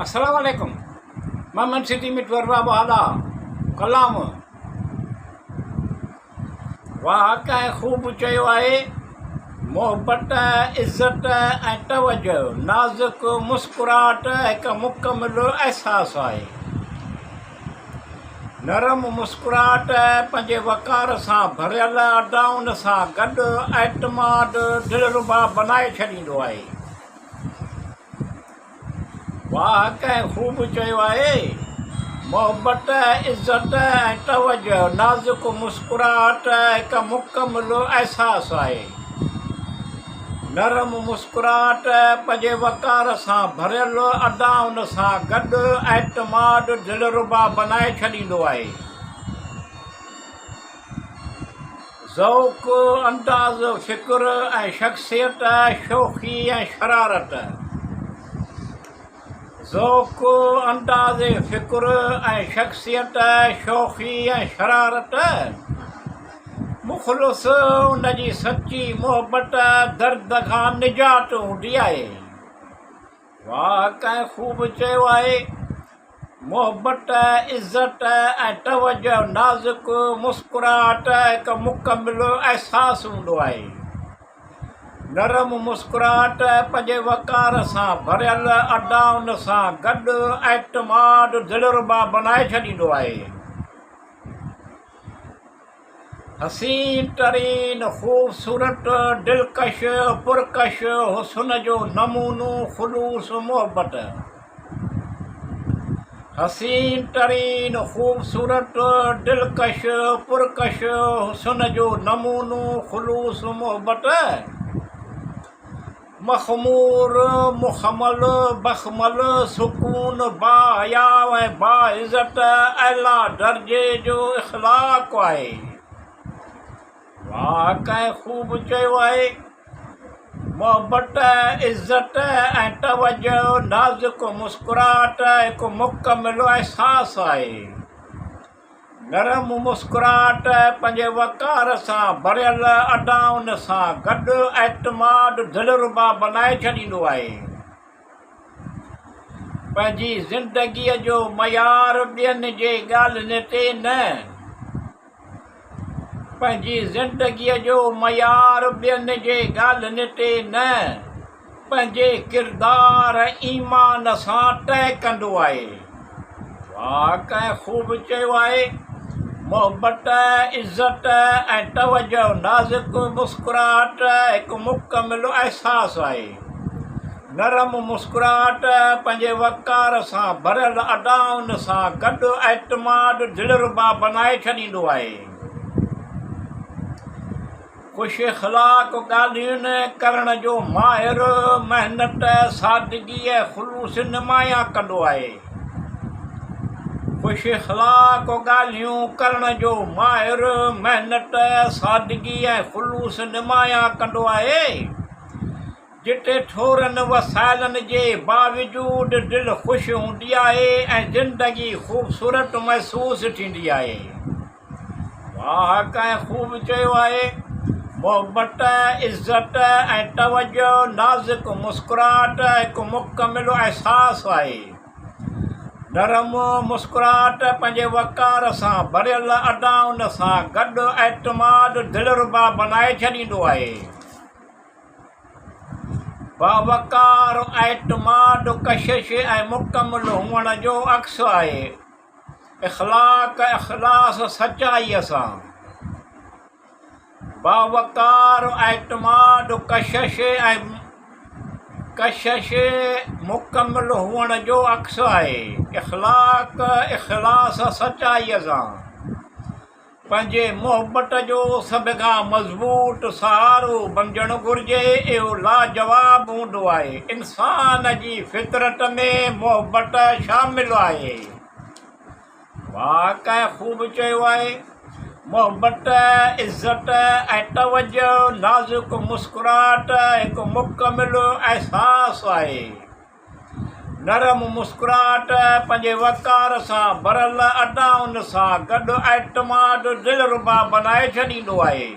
السلام عليڪم مان من سٽي ۾ ٽوئر بابا هالا ڪلام واهه ڪنهن خوب چيو آهي محبت عزت ۽ توجه نازڪ مسڪراهٽ هڪ مڪمل احساس آهي نرم مسڪراهٽ پنهنجي وقار سان ڀريل ادائن سان گڏ اعتماد دلربا بنائي ڇڏيندو آهي. واهه ڪنهن خوب چيو آهي، محبت، عزت ۽ توجه نازڪ مسڪراهٽ هڪ مڪمل احساس آهي. نرم مسڪراهٽ، پنهنجي وقار سان ڀريل ادائن سان گڏ اعتماد دلربا بنائي ڇڏيندو آهي. ذوق، انداز فڪر ۽ شخصيت، شوخي ۽ شرارت. ذوق، انداز فڪر ۽ شخصيت، شوخي ۽ شرارت، مخلص ان جي سچي محبت درد کان نجات هوندي آهي. واهه ڪنهن خوب چيو آهي، محبت، عزت ۽ توجه نازڪ مسڪراهٽ هڪ مڪمل احساس هوندو آهي. نرم مسڪراهٽ، پنهنجي وقار سان ڀريل ادائن سان گڏ اعتماد دلربا بنائي ڇڏيندو آهي. حسين ترين، خوبصورت، دلڪش، پرڪش حسن جو نمونو خلوص محبت. حسين ترين، خوبصورت، دلڪش، پرڪش حسن جو نمونو خلوص محبت، مخمور، مخمل، بخمل، سڪون، باحيا ۽ باعزت اعليٰ درجي جو اخلاق آهي. واهه ڪنهن خوب چيو آهي، محبت، عزت ۽ توجه، نازڪ مسڪراهٽ هڪ مڪمل احساس آهي. نرم مسڪراهٽ پنهنجي وقار سان ڀريل ادائن سان گڏ اعتماد دلربا بنائي ڇڏيندو آهي. پنهنجي زندگيء جو معيار ٻين جي ڳالهين تي نه. پنهنجي زندگيء جو معيار ٻين جي ڳالهين تي نه، پنهنجي ڪردار ۽ ايمان سان طئي ڪندو آهي. واهه ڪنهن خوب چيو آهي، محبت، عزت ۽ توجه نازڪ مسڪراهٽ هڪ مڪمل احساس آهي. نرم مسڪراهٽ، پنهنجي وقار سان ڀريل ادائن سان گڏ اعتماد دلربا بنائي ڇڏيندو آهي. خوش اخلاق ڳالهين ڪرڻ جو ماهر محنت، سادگي ۽ خلوص نمايان ڪندو آهي. خوش اخلاق ڳالهيون ڪرڻ جو ماهر محنت، سادگي ۽ خلوص نمايان ڪندو آهي. جتي ٿورن وسائلن جي باوجود دل خوش هوندي آهي ۽ زندگي خوبصورت محسوس ٿيندي آهي. واهه ڪنهن خوب چيو آهي، محبت، عزت ۽ توجه نازڪ مسڪراهٽ هڪ مڪمل احساس آهي. نرم مسڪراهٽ پنهنجي وقار سان ڀريل ادائن سان گڏ اعتماد دلربا بنائي ڇڏيندو آهي. باوقار، اعتماد، ڪشش ۽ مڪمل هئڻ جو عڪس آهي. اخلاق، اخلاص، سچائيء سان. باوقار، اعتماد، ڪشش ۽ ڪشش مڪمل هئڻ جو عڪس آهي. اخلاق، اخلاص، سچائيء سان. پنهنجي محبت جو سڀ کان مضبوط سهارو بنجڻ گهرجي، اهو لاجواب هوندو آهي، انسان جي فطرت ۾ محبت شامل آهي. واهه ڪنهن خوب چيو آهي، محبت، عزت ۽ توجه، نازڪ مسڪراهٽ هڪ مڪمل احساس آهي. نرم مسڪراهٽ، پنهنجي وقار سان ڀريل ادائن سان گڏ اعتماد دلربا بنائي ڇڏيندو آهي.